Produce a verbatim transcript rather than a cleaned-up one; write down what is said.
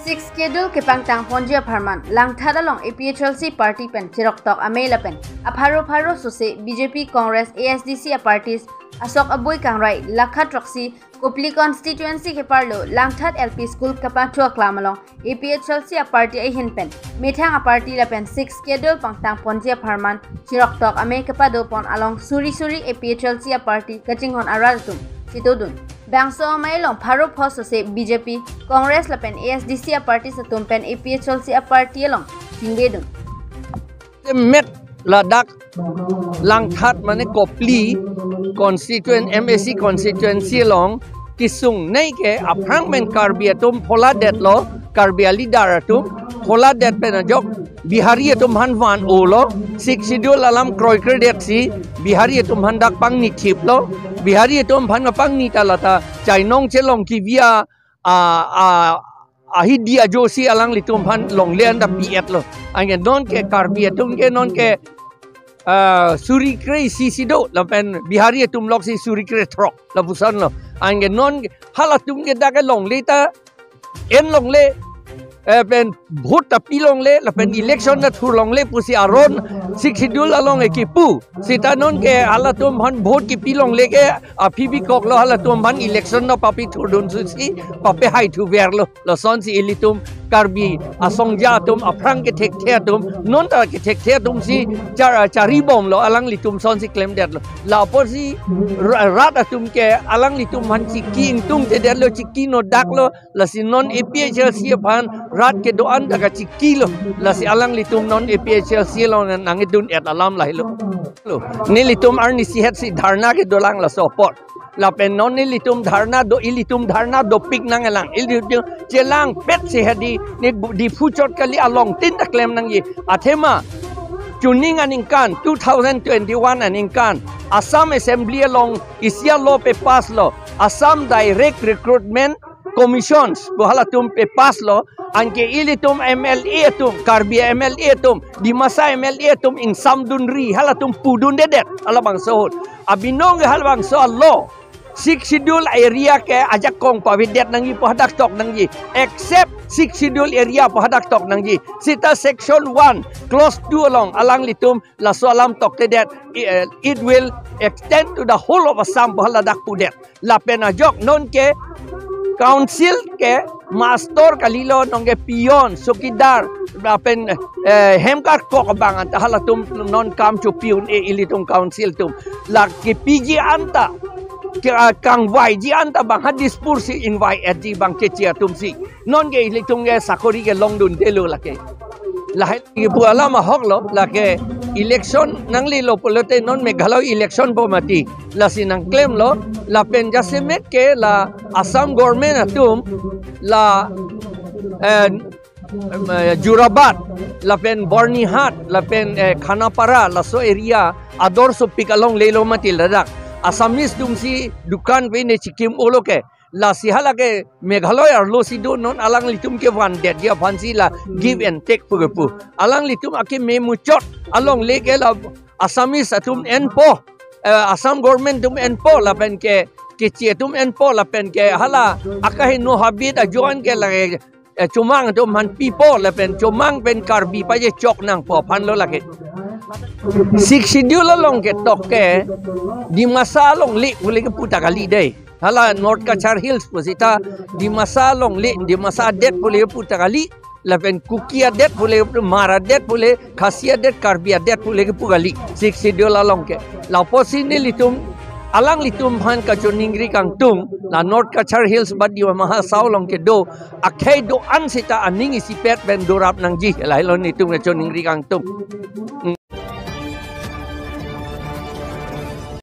Sixth Schedule kepangtang ponji apharman Langthat along A P H L C party pen cheroktok amei lapen apharo pharo sose B J P, Congress, A S D C a parties asok abui kangrai lakha throksi Kopili constituency keparlo Langthat L P School kapathu aklam along A P H L C a party ahin pen methang a party lapen Sixth Schedule pangtang ponji apharman cheroktok amei kepado pon along suri suri A P H L C a party kachinghon arat atum chetongdun. Bangso amei along pharo pho sose B J P, Congress lapen A S D C a parties atum pen A P H L C a party along chingdedun. Met ladak Langthat mane Kopili constituent, M A C constituency along kesung nei ke aphrang pen Karbi atum phola detlo, Karbi a leader atum phola det pen ajok Bihari atum aphan van-olo, Sixth Schedule alam kroikre detsi Bihari atum aphan dak pangni thiplo, Bihari atum aphan pangni ta lata chainong chelong kivi a, a, a, ahidi ajosi alanglitum aphan longle anta pi-etlo. Anke non ke Karbi atum ke non ke, ah, suri kre isi si do, lapen Bihari atum loksi suri kre throk, lapusonlo. Anke non ke halatum ke dak ke longle ta en longle, eh, pen vote ta pi longle, lapen election ta thur longle pusi aron Sixth Schedule along ke kipu. Seta non ke halatum aphan vote kipi longle ke aphi bikoklo, halatum aphan election ta papi thurdun susi pape hai thuverlo. Lasonsi ilitum Karbi asongja atum aphrang kethekthe atum, non ta kethekthe atumsi char-, charibomlo, alanglitum sonsi klemdetlo. Lapusi ra-, rat atum ke alanglitum aphan chiki ingtungtedetlo, chiki nodaklo, lasi non A P H L C aphan rat kedo-an ta kachikilo, lasi alanglitum non A P H L C along nangdun-et alam lahelo. Lo, nelitum arnisi hetsi dharna kedolang laso apot. Lapen non nelitum dharna do, ilitum dharna dopik nanglang. Ilitum chelangpetsi hedi, ne bu-, Diphu chot kali, alongtin ta klem nangji. Athema, chuning aningkan, two thousand twenty-one aningkan, Assam Assembly along isi a law papasslo, Assam Direct Recruitment Commissions pu halatum papasslo, anke ilitum M L A atum, Karbi M L A atum, Dimasa M L A atum ingsamdunri, halatum pudundedet, halabangso ahut. Abinong halabangso a law, Sixth Schedule area ke ajakong pavedet nangji pu hadak tok nangji, except Sixth Schedule area pu hadak tok nangji. Seta section one, clause two along alanglitum laso alam toktedet, i-, eh, it will extend to the whole of Assam pu haladak pudet. Lapen ajok non ke council ke master kalilo, non ke peon, chowkidar, lapen, eh, hem karkok abang anta halatum non kam chopi-un-e ilitum council atum. La kepiji anta, ke, ah, kangvaiji anta bang ha Dispur si ingvai-etji bang keche atumsi. Non ke ilitum ke sakori kelongdundelo lake. Lahai kipu alam ahoklo, lake election nanglelo pulote non Meghalaya election po mati. Lasi nangklemlo, lapen jasemet ke la Assam government atum, la, eh, eh, Jorabat, lapen Byrnihat, lapen, eh, Khanapara, laso area ador sopik along lelo mati ladak. Assamese atumsi dukan pe ne chikim-olo ke. Lasi halake Meghalaya arlosi do non alanglitum kevandetji aphansi la give and take pu kepu. Alanglitum akeme muchot alongle ke la Assamese atum enpo, eh, Assam government atum enpo lapen ke keche atum enpo lapen ke hala akaheno habit ajoine ke lake, eh, Chomang atum aphan pipo lapen Chomang pen Karbi pajechok nangpo aphanlo lake. Sixth Schedule along ketok ke Dimasa alongle pule kepu ta kali dei. Hala North Cachar Hills pu seta Dimasa alongle, Dimasa adet pule kepu ta kali, lapen Kuki adet pule, Hmar adet pule, Khasi adet, Karbi adet pule kepu kali, Sixth Schedule along ke. Lapusi nelitum, alanglitum aphan kachoningri kangtung, la North Cachar Hills ba Dima Hasao along kedo, akhei do-an seta aning isipet pen dorap nangji, lahelo nelitum kachoningri kangtung.